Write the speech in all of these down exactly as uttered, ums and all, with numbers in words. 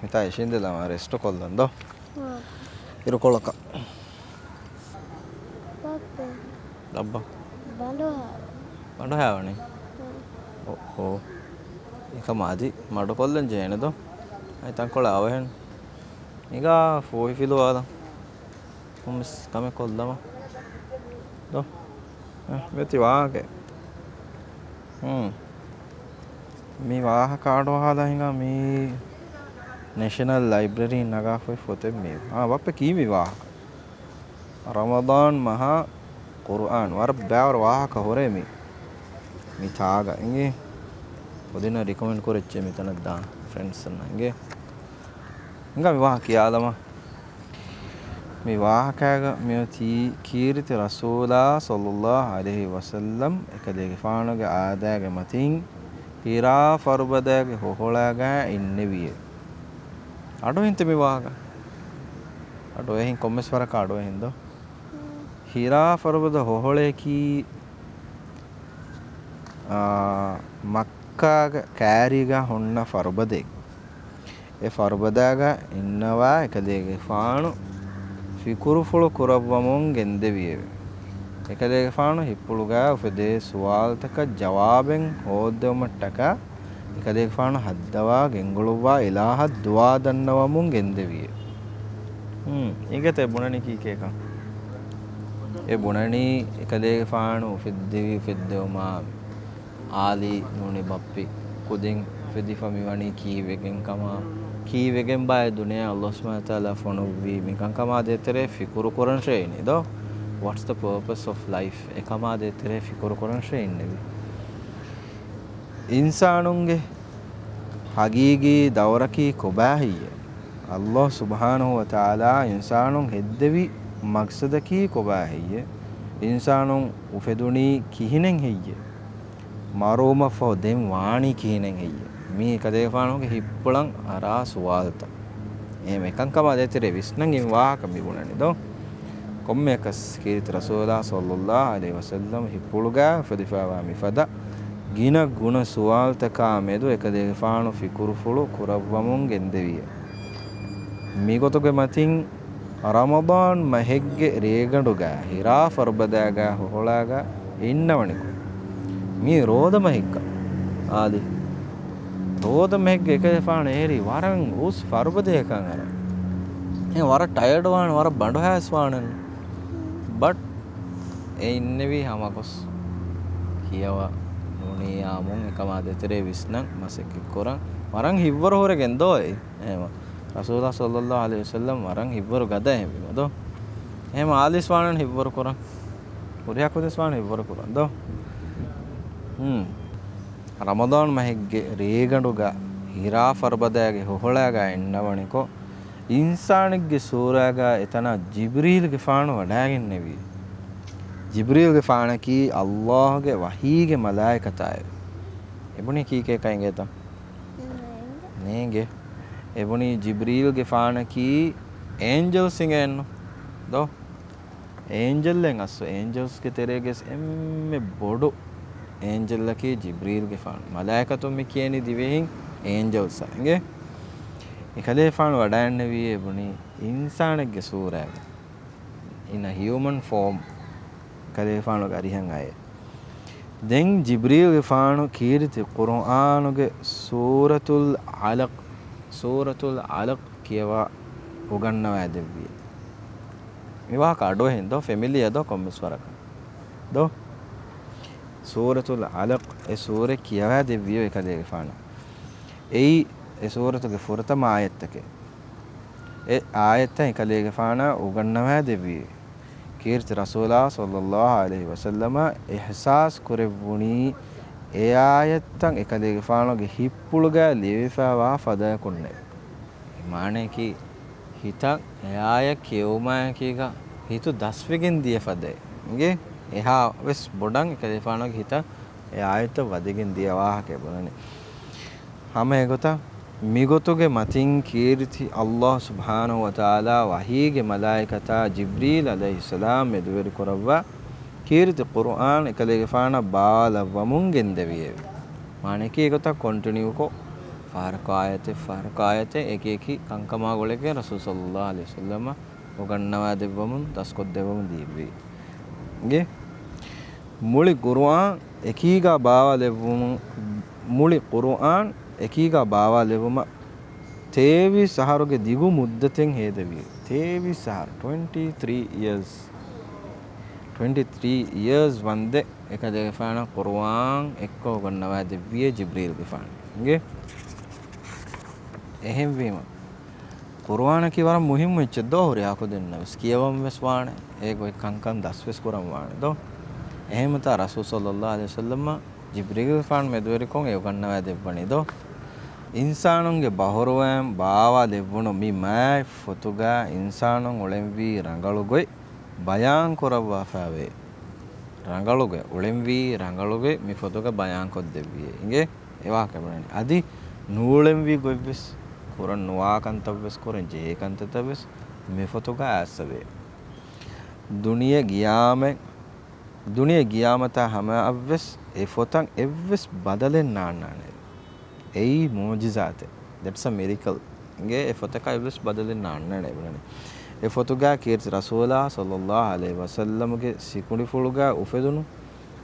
މިތާ އިށީނދެލަމާ ރެސްޓު ކޮށްލަން ދޯ. ހާ. އިރުކޮޅަކަށް. ބައްޕަ. ލައްބަ. ބަނޑުހާ. ބަނޑުހާވަނީ؟ ހާ. އޮ، އޯ. އެކަމަ އަދި މަޑުކޮށްލަން ޖެހޭނެ ދޯ. އައި ތަންކޮޅެއް އަވަހެން. ނިގާ ފޫހިފިލުވާލަން. ކޮންމެސް ކަމެއް ކޮށްލަމާ. ދޯ. އެ، މިއޮތީ ވާހަކައެއް. ހުން. މި ވާހަކަ އަޑުއަހާލާ ހިނގާ މީ ނޭޝަނަލް ލައިބްރަރީން ނަގާފައި ފޮތެއް މީ. އާ، ބައްޕަ ކީ މި ވާހަކަ؟ ރަމަޟާން މަހާ ޤުރުއާން. ވަރަށް ބާރު ވާހަކަ ހުރޭ މި، މި ތާގަ. އިނގޭ؟ ކުދިންނަށް ރިކޮމެންޑް ކުރެއްޗޭ މިތަނަށް ދާން ފްރެންޑްސް އަންނަ. އިނގޭ؟ ހިނގާ މި ވާހަކަ ކިޔާލަމާ. މި ވާހަކައިގަ މިއޮތީ ކީރިތި ރަސޫލާ ޞައްލައްލާހު ޢަލައިހި ވަސައްލަމް އެކަލޭގެފާނުގެ އާދައިގެ މަތިން ހިރާ ފަރުބަދައިގެ ހޮހޮޅާގަ އިންނެވިއެވެ. އަޑުއެހިންތަ މި ވާހަކަ؟ އަޑުއެހިން، ކޮންމެސް ވަރަކަށް އަޑުއެހިން ދޯ. ހިރާ ފަރުބަދަ ހޮހޮޅަކީ، އާ، މައްކާގެ ކާރީގަ ހުންނަ ފަރުބަދައެއް. އެ ފަރުބަދާގަ އިންނަވާ އެކަލޭގެފާނު ފިކުރުފުޅު ކުރައްވަމުން ގެންދެވިއެވެ. އެކަލޭގެފާނު ހިތްޕުޅުގައި އުފެދޭ ސުވާލުތަކަށް ޖަވާބެއް ހޯއްދެވުމަށްޓަކާ، އެކަލޭގެފާނު ހައްދަވާ ގެންގުޅުއްވާ އިލާހަށް ދުޢާ ދަންނަވަމުން ގެންދެވިއެވެ. ހުން، އިނގޭތަ އެ ބުނަނީ ކީކޭކަން؟ އެ ބުނަނީ އެކަލޭގެފާނު އުފެއްދެވި އުފެއްދެވުމާ އާލި ނޫނީ ބައްޕި ކުދިން އުފެދިފަ މިވަނީ ކީއްވެގެން ކަމާ، ކީއްވެގެންބާ އެ ދުނިޔެ އައްލާހު ސުބްޙާނަހު ވަތަޢާލާ ފޮނުއްވީ މިކަންކަމާ ދޭތެރޭ ފިކުރު ކުރަން ޝޭނީ ދޯ؟ What's the purpose of life؟ އެކަމާ ދޭތެރޭ ފިކުރު ކުރަން ޝޭންނެވި. އިންސާނުންގެ ހަގީގީ ދައުރަކީ ކޮބާ ހެއްޔޭ؟ އައްލާހު ސުބްޙާނަހު ވަތަޢާލާ އިންސާނުން ހެއްދެވި މަގްސަދަކީ ކޮބާ ހެއްޔޭ؟ އިންސާނުން އުފެދުނީ ކިހިނެއް ހެއްޔޭ؟ މަރުވުމަށްފަހު ދެން ވާނީ ކިހިނެއް ހެއްޔޭ؟ މީ އެކަލޭގެފާނުގެ ހިތްޕުޅަށް އަރާ ސުވާލުތައް. އެހެން އެކަންކަމާ ދޭތެރޭ ވިސްނަން އިން ވާހަކަ މި ބުނަނީ ދޯ. ކޮންމެއަކަސް ކީރިތި ރަސޫލާ ޞައްލައްލާހު ޢަލައިހި ވަސައްލަމް ހިތްޕުޅުގައި އުފެދިފައިވާ މިފަދަ ގިނަ ގުނަ ސުވާލުތަކާ މެދު އެކަލޭގެފާނު ފިކުރުފުޅު ކުރައްވަމުން ގެންދެވިއެވެ. މިގޮތުގެ މަތިން ރަމަޟާން މަހެއްގެ ރޭގަނޑުގަ ހިރާ ފަރުބަދާގަ ހޮހޮޅާގަ އިންނަވަނިކޮށް، މީ ރޯދަ މަހެއްކަން އާދެ. ރޯދަ މަހެއްގެ އެކަލޭފާނު އެހެރީ ވަރަށް އުސް ފަރުބަދަޔަކަން އަރަން. އެ ވަރަށް ޓަޔަޑް ވާނެ، ވަރަށް ބަނޑުހާސް ވާނެ. ބަޓް އެ އިންނެވީ ހަމަކޮސް ކިޔަވާ ނޫނީ އާމުން އެކަމާ ދޭތެރޭ ވިސްނަން މަސައްކަތް ކުރަން ވަރަށް ހިތްވަރު ހުރެގެން ދޯ އެ. އެހެމަ ރަސޫލާ ޞައްލައްލާހު ޢަލައިހި ވަސައްލަމް ވަރަށް ހިތްވަރު ގަދަ އެހެންވީމަ ދޯ. އެހެމަ އާލިސް ވާނަން ހިތްވަރު ކުރަން. ހުރިހާ ކުދިންސް ވާނަން ހިތްވަރު ކުރަން ދޯ. ހުން. ރަމަޟާން މަހެއްގެ ރޭގަނޑުގަ ހިރާ ފަރުބަދާގެ ހޮހޮޅާގަ އިންނަވަނިކޮށް، އިންސާނެއްގެ ސޫރާގަ އެތަނަށް ޖިބްރީލްގެފާނު ވަޑައިގެންނެވި. ޖިބްރީލްގެފާނަކީ އައްލާހުގެ ވަޙީގެ މަލާއިކަތާއެވެ. އެބުނީ ކީކޭކަ އިނގޭތަ؟ ނޭނގެ. އެބުނީ ޖިބްރީލްގެފާނަކީ އޭންޖަލްސް އިނގޭނު ދޯ؟ އޭންޖަލްއެއް އަސްލު އޭންޖަލްސްގެ ތެރޭގަސް އެންމެ ބޮޑު އޭންޖަލްއަކީ ޖިބްރީލްގެފާނު. މަލާއިކަތުން މި ކިޔަނީ ދިވެހިން އޭންޖަލްސް އިނގޭ. އެކަލޭފާނު ވަޑައިންނެވީ އެބުނީ އިންސާނެއްގެ ސޫރާގަ. In a human form. ކަލޭފާނުގެ އަރިހަށް އައޭ. ދެން ޖިބްރީލްގެފާނު ކީރިތި ޤުރުއާނުގެ ސޫރަތުލް ޢަލަޤް، ސޫރަތުލް ޢަލަޤް ކިޔަވާ އުގަންނަވައިދެއްވި. މި ވާހަކަ އަޑުއެހިން ދޯ، ފެމިލީއަށް ދޯ، ކޮންމެސް ވަރަކަށް ދޯ. ސޫރަތުލް ޢަލަޤް އެ ސޫރަތް ކިޔަވައިދެއްވިއެވެ. އެކަލޭގެފާނަށް އެއީ އެ ސޫރަތުގެ ފުރަތަމަ އާޔަތްތަކެއް. އެ އާޔަތްތައް އެކަލޭގެފާނަށް އުގަންނަވައިދެއްވި. ކީރިތި ރަސޫލާ ޞައްލައްލާހު ޢަލައިހި ވަސައްލަމަ އިޙްސާސް ކުރެއްވުނީ އެ އާޔަތްތައް އެކަލޭގެފާނުގެ ހިތްޕުޅުގައި ލިޔެވިފައިވާ ފަދައަކުންނެވެ. މާނަޔަކީ ހިތަށް އެ އާޔަތް ކިޔެވުމާއެކީގަ ހިތު ދަސްވެގެން ދިޔަ ފަދައެއް. އިނގޭ؟ އެހާ ވެސް ބޮޑަށް އެކަލޭގެފާނުގެ ހިތަށް އެ އާޔަތްތައް ވަދެގެން ދިޔަ ވާހަކައެއް ބުނަނީ. ހަމަ އެގޮތަށް މިގޮތުގެ މަތިން ކީރިތި އައްލާހު ސުބްޙާނަހު ވަތަޢާލާ ވަޙީގެ މަލާއިކަތާ ޖިބްރީލް ޢަލައިހިއްސަލާމް މެދުވެރިކުރައްވާ ކީރިތި ޤުރުއާން އެކަލޭގެފާނަށް ބާވާލައްވަމުން ގެންދެވިއެވެ. މާނަޔަކީ އެގޮތަށް ކޮންޓިނިއުކޮށް ފަހަރަކު އާޔަތެއް، ފަހަރަކު އާޔަތެއް، އެކި އެކި ކަންކަމާ ގުޅިގެން ރަސޫލު ޞައްލައްލާހު ޢަލައިހި ވަސައްލަމަ އުގަންނަވާ ދެއްވަމުން، ދަސްކޮށްދެއްވަމުން ދީއްވީ. އިނގޭ؟ މުޅި ޤުރުއާން އެކީގާ ބާވާލެއްވުމުން، މުޅި ޤުރުއާން އެކީގާ ބާވާލެއްވުމަށް ތޭވީސް އަހަރުގެ ދިގު މުއްދަތެއް ހޭދަވި. ތޭވީސް އަހަރު، ޓްވެންޓީ ތްރީ އިޔާސް. ޓްވެންޓީ ތްރީ އިޔާސް ވަންދެން އެކަލޭގެފާނަށް ޤުރުއާން އެއްކޮށް އުގަންނަވާ ދެއްވިއޭ ޖިބްރީލްގެފާނު. އިނގޭ؟ އެހެންވީމަ، ޤުރުއާނަކީ ވަރަށް މުހިއްމު އެއްޗެއް ދޯ، ހުރިހާ ކުދިންނަށް ވެސް ކިޔަވަން ވެސް ވާނެ، އޭގޮތް ކަންކަން ދަސް ވެސް ކުރަން ވާނެ ދޯ. އެހެންމަތާ ރަސޫލު ޞައްލައްލާހު ޢަލައިހި ވަސައްލަމަ ޖިބްރީލްގެފާނު މެދުވެރިކޮށް އެ އުގަންނަވާ ދެއްވަނީ ދޯ. އިންސާނުންގެ ބަހުރުވައިން ބާވާލެއްވުނު މި މާތް ފޮތުގަ އިންސާނުން އުޅެންވީ ރަނގަޅު ގޮތް ބަޔާން ކުރައްވާފައިވޭ. ރަނގަޅުގޮތް، އުޅެންވީ ރަނގަޅުގޮތް މި ފޮތުގަ ބަޔާންކޮށްދެއްވިއޭ. އިނގޭ؟ އެ ވާހަކަ ބުނަނީ. އަދި ނޫޅެންވީ ގޮތްވެސް، ކުރަން ނުވާ ކަންތައްވެސް، ކުރަން ޖެހޭ ކަންތައްތައްވެސް މި ފޮތުގަ އައްސަވޭ. ދުނިޔެ ގިޔާމަ، ދުނިޔެ ގިޔާމަތާ ހަމައަށްވެސް އެ ފޮތަށް އެއްވެސް ބަދަލެއް ނާންނާނެ. އެއީ މުޢުޖިޒާތެއް. That's a miracle. އިނގޭ އެ ފޮތަކަށް އެއްވެސް ބަދަލެއް ނާންނާނެ ބުނަނީ. އެ ފޮތުގަ ކީރިތި ރަސޫލާ ޞައްލައްލާހު ޢަލައިހި ވަސައްލަމުގެ ސިކުނޑިފުޅުގަ އުފެދުނު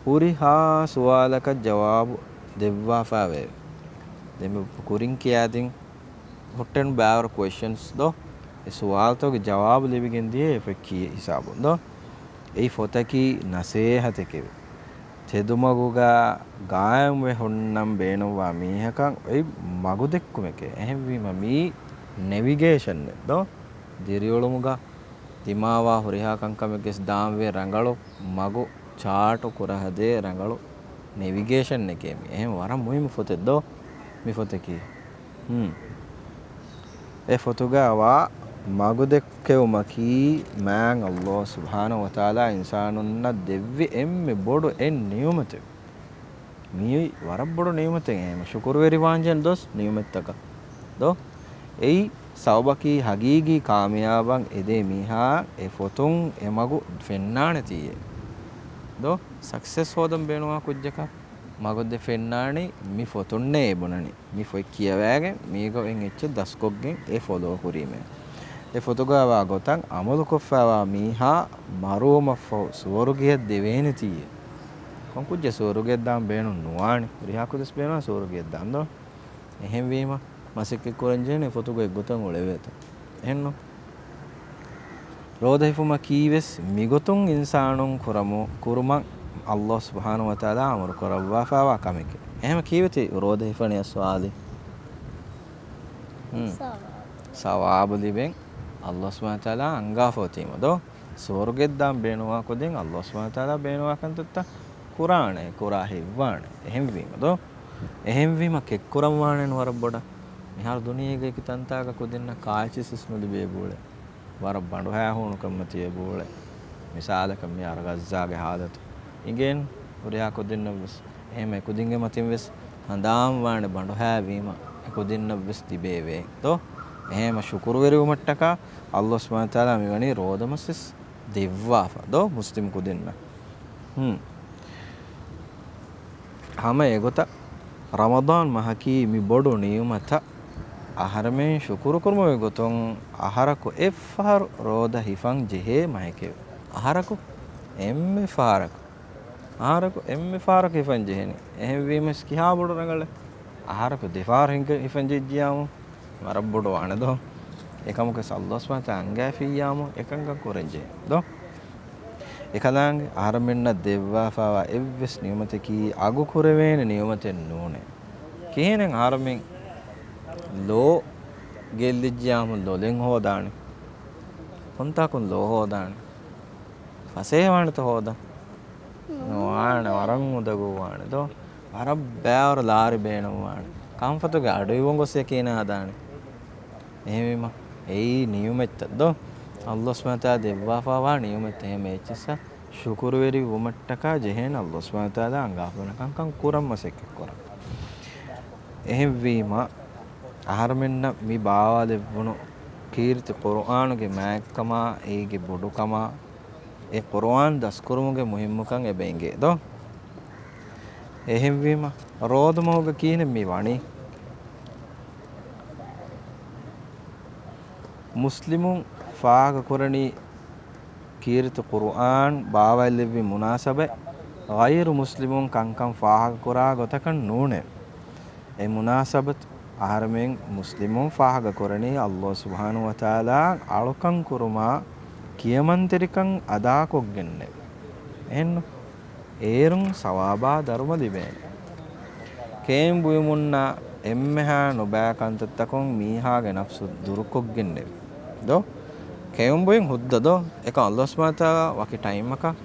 ހުރިހާ ސުވާލަކަށް ޖަވާބު ދެއްވާފައިވޭ. ދެން މި ކުރިން ކިޔާދިން ހުއްޓެން ބާވަރު ކުއެސްޗަންސް ދޯ، އެ ސުވާލުތަކުގެ ޖަވާބު ލިބިގެން ދިޔަ އެ ފޮތް ކީ ހިސާބުން ދޯ. އެއީ ފޮތަކީ ނަސޭހަތެކެވެ. ތެދުމަގުގަ ގާއިމްވެ ހުންނަން ބޭނުންވާ މީހަކަށް އޮތް މަގުދެއްކުމެކޭ. އެހެންވީމަ މީ ނެވިގޭޝަންއެއް ދޯ. ދިރިއުޅުމުގަ ދިމާވާ ހުރިހާ ކަންކަމެއްގެސް ދާންވޭ ރަނގަޅު މަގު ޗާޓު ކުރަހަދޭ ރަނގަޅު ނެވިގޭޝަންއެކޭ މީ. އެހެން ވަރަށް މުހިއްމު ފޮތެއް ދޯ މި ފޮތަކީ. ހުން. އެ ފޮތުގަ ވާ މަގުދެއްކެވުމަކީ މާތް ﷲ ސުބްޙާނަހޫ ވަތަޢާލާ އިންސާނުންނަށް ދެއްވި އެންމެ ބޮޑު އެއް ނިޢުމަތެއް. މީ ވަރަށް ބޮޑު ނިޢުމަތެއް. އެހެން ޝުކުރުވެރިވާންޖެހޭނެ ދޯ ނިޢުމަތްތަކަށް. ދޯ؟ އެއީ ސަބަބަކީ ހަގީގީ ކާމިޔާބަށް އެދޭ މީހާ އެ ފޮތުން އެ މަގު ފެންނާނެތީއޭ. ދޯ؟ ސަކްސެސް ހޯދަން ބޭނުންވާ ކުއްޖަކަށް މަގު ދެ ފެންނާނީ މި ފޮތުންނޭ ބުނަނީ. މި ފޮތް ކިޔަވައިގެން މީގަ އޮތް އެއްޗެއް ދަސްކޮށްގެން އެ ފޮލޯ ކުރީމޭ. އެ ފޮތުގަ ވާ ގޮތަށް އަމަލުކޮށްފައިވާ މީހާ މަރުވުމަށްފަހު ސުވަރުގެއަށް ދެވޭނެތީއޭ. ކޮން ކުއްޖެއް ސުވަރުގެއަށް ދާން ބޭނުން ނުވާނެ؟ ހުރިހާ ކުދިސް ބޭނުން ސުވަރުގެއަށް ދާން ދޯ؟ އެހެންވީމަ، މަސައްކަތް ކުރަންޖެހޭނެ އެ ފޮތުގަ އެއްގޮތަށް އުޅެވޭތޯ. އެހެންނު؟ ރޯދަ ހިފުމަކީވެސް މިގޮތުން އިންސާނުން ކުރަމު، ކުރުމަށް ﷲ ސުބްޙާނަހޫ ވަތަޢާލާ އަމުރު ކުރައްވާފައިވާ ކަމެކޭ. އެހެން ކީވެތި ރޯދަ ހިފަނިއަށް ސުވާލީ؟ ހުން. ސަވާބު. ސަވާބު ލިބެން ﷲ ސުބްޙާނަހޫ ވަތަޢާލާ އަންގާފަ އޮތީމަ ދޯ؟ ސުވަރުގެއަށް ދާން ބޭނުންވާ ކުދިން ﷲ ސުބްޙާނަހޫ ވަތަޢާލާ ބޭނުންވާ ކަންތައްތައް ކުރާނެ، ކުރާ ހިތްވާނެ. އެހެންވީމަ ދޯ؟ އެހެންވީމަ ކެއްކުރަން ވާނެން ވަރަށް ބޮޑަށް. މިހާރު ދުނިޔޭގެ އެކި ތަންތާގަ ކުދިންނަށް ކާއެއްޗިސް ނުލިބޭ ބޯޅެ. ވަރަށް ބަނޑުހައި ހޫނުކަންމަތިވޭ ބޯޅެ. މިސާލަކަށް މިހާރު ޣައްޒާގެ ހާލަތު އިނގޭން ހުރިހާ ކުދިންނަށްވެސް. އެހެން އެކުދިންގެ މަތިންވެސް ހަނދާން ވާނެ ބަނޑުހައިވީމަ އެކުދިންނަށްވެސް ތިބޭވޭ ދޯ؟ އެހެން ޝުކުރުވެރިވުމަށްޓަކާ ﷲ ސުބްޙާނަހޫ ވަތަޢާލާ މިވަނީ ރޯދަމަސްވެސް ދެއްވާފަ ދޯ މުސްލިމް ކުދިންނަށް. ހުން. ހަމަ އެގޮތަށް ރަމަޟާން މަހަކީ މި ބޮޑު ނިޢުމަތަށް އަހަރެމެން ޝުކުރުކުރުމުގެ ގޮތުން އަހަރަކު އެއްފަހަރު ރޯދަ ހިފަން ޖެހޭ މަހެކެވެ. އަހަރަކު އެންމެ ފަހަރަކު، އަހަރަކު އެންމެ ފަހަރަކު ހިފަން ޖެހެނީ. އެހެންވީމަސް ކިހާ ބޮޑު ރަނގަޅެއް؟ އަހަރަކު ދެފަހަރު ހިނގަ-، ހިފަން ޖެއްޖިޔާމު ވަރަށް ބޮޑު ވާނެ ދޯ؟ އެކަމަކުވެސް ﷲ ސުބްޙާނަހޫ ވަތަޢާލާ އަންގައިފިއްޔާމު އެކަންކަން ކުރަންޖެހޭ ދޯ؟ އެކަލާނގެ އަހަރެމެންނަށް ދެއްވާފައިވާ އެއްވެސް ނިޢުމަތަކީ އަގުކުރެވޭނެ ނިޢުމަތެއް ނޫނޭ. ކިހިނެއް އަހަރެމެން ލޯ ގެއްލިއްޖިޔާމު ލޮލެއް ހޯދާނެ؟ ކޮންތާކުން ލޯ ހޯދާނެ؟ ފަސޭހަވާނެތަ ހޯދަން؟ ނުވާނެ، ވަރަށް އުނދަގޫވާނެ ދޯ؟ ވަރަށް ބައިވަރު ލާރި ބޭނުންވާނެ. ކާންފަތުގެ އަޑުއިވުން ގޮސް ޔަޤީނާ ހަދާނެ. އެހެންވީމަ، އެއީ ނިޢުމަތްތައް ދޯ؟ ﷲ ސުބްޙާނަހޫ ވަތަޢާލާ ދެއްވާފައިވާ ނިޢުމަތް. އެހެން އެއްޗިއްސަށް ޝުކުރުވެރިވުމަށްޓަކާ ޖެހޭނެ ﷲ ސުބްޙާނަހޫ ވަތަޢާލާ އަންގާފަ އޮންނަ ކަންކަން ކުރަން މަސައްކަތް ކުރަން. އެހެންވީމަ، އަހަރެމެންނަށް މި ބާވާލެއްވުނު ކީރިތި ޤުރުއާނުގެ މާތްކަމާ، އޭގެ ބޮޑުކަމާ، އެ ޤުރުއާން ދަސްކުރުމުގެ މުހިއްމުކަން އެބަ އެނގޭ ދޯ؟ އެހެންވީމަ، ރޯދަމަހުގަ ކިހިނެއް މި ވަނީ؟ މުސްލިމުން ފާހަގަކުރަނީ ކީރިތި ޤުރުއާން ބާވައިލެއްވި މުނާސަބަތް، ޣައިރު މުސްލިމުން ކަންކަން ފާހަގަކުރާ ގޮތަކަށް ނޫނޭ. އެ މުނާސަބަތު އަހަރެމެން މުސްލިމުން ފާހަގަކުރަނީ ﷲ ސުބްޙާނަހޫ ވަތަޢާލާ އަޅުކަން ކުރުމާ ކިޔަމަންތެރިކަން އަދާކޮށްގެންނެވެ. އެހެންނު؟ އޭރުން ސަވާބާ ދަރުމަ ލިބޭނެ. ކެއިން ބުއިމުންނަށް އެންމެހާ ނުބައި ކަންތައްތަކުން މީހާގެ ނަފްސު ދުރުކޮށްގެންނެވި. ދޯ؟ ކެއިން ބުއިން ހުއްދަ ދޯ؟ އެކަން ﷲ ސުބްޙާނަހޫ ވަތަޢާލާ ވަކި ޓައިމަކަށް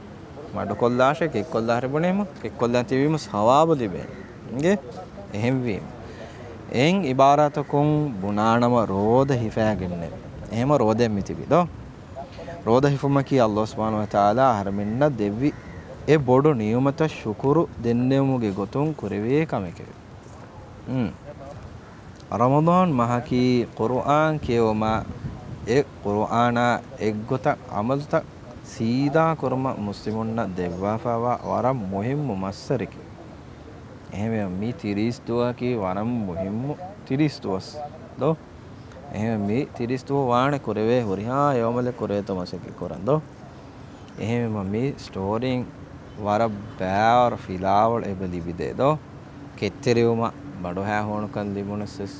މަޑުކޮށްލާށޭ، ކެއްކޮށްލާށޭ ބުނީމަ، ކެއްކޮށްލާ ތިބީމަ ސަވާބު ލިބޭނެ. އިނގޭ؟ އެހެންވީމަ، އެއިން އިބާރާތަކުން ބުނާނަމަ ރޯދަ ހިފައިގެންނެވި. އެހެމަ ރޯދައެއް މިތިބީ ދޯ؟ ރޯދަ ހިފުމަކީ ﷲ ސުބްޙާނަހޫ ވަތަޢާލާ އަހަރެމެންނަށް ދެއްވި އެ ބޮޑު ނިޢުމަތަށް ޝުކުރު ދެންނެވުމުގެ ގޮތުން ކުރެވޭ ކަމެކެވެ. އުން. ރަމަޟާން މަހަކީ ޤުރުއާން ކިޔެވުމާ އެ ޤުރުއާނާ އެއްގޮތަށް ޢަމަލުތައް ސީދާ ކުރުމަށް މުސްލިމުންނަށް ދެއްވާފައިވާ ވަރަށް މުހިއްމު މައްސަރެކެވެ. އެހެންވެ، މި ތިރީސް ދުވަހަކީ ވަރަށް މުހިއްމު ތިރީސް ދުވަސް ދޯ؟ އެހެންވެ، މި ތިރީސް ދުވަހު ވާނެ ކުރެވޭ ހުރިހާ އެއް ޢަމަލެއް ކުރޭތޯ މަސައްކަތް ކުރަން ދޯ؟ އެހެންވީމަ، މި ސްޓޯރީން ވަރަށް ބައިވަރު ފިލާވަޅު އެބަ ލިބިދޭ ދޯ؟ ކެތްތެރިވުމަށް ބަނޑުހައި ހޫނުކަން ލިބުނަސްވެސް،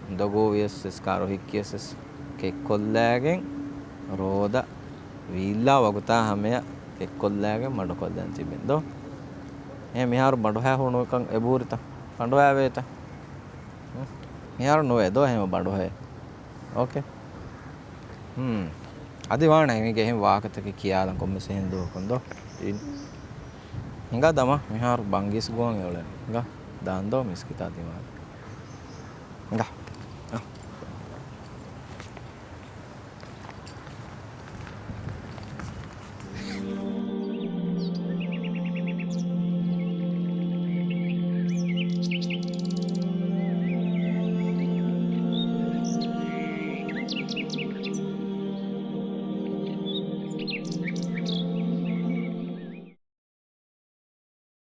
އުނދަގޫވިޔަސްވެސް، ކާރު ހިއްކިޔަސްވެސް، ކެއްކޮށްލައިގެން ރޯދަ ވީއްލާ ވަގުތާ ހަމަޔަށް ކެއްކޮށްލައިގެން މަޑުކޮށްލަން ތިބެން ދޯ؟ އެހެން މިހާރު ބަނޑުހައި ހޫނުކަން އެބަހުރިތަ؟ ބަނޑުހައިވޭތަ؟ ހުން؟ މިހާރު ނުވޭ ދޯ އެހެން ބަނޑުހައެއް. އޯކޭ. ހުން. އަދި ވާނެ މީގެ އެހެން ވާހަކަތަކެއް ކިޔާލަން ކޮންމެސް އެހެން ދުވަހަކުން ދޯ؟ އިން. ހިނގާ ދަމާ މިހާރު ބަންގީސް ގޮވަން އެއުޅެނީ. ހިނގާ ދާން ދޯ މިސްކިތާ ދިމާލަށް. ހިނގާ.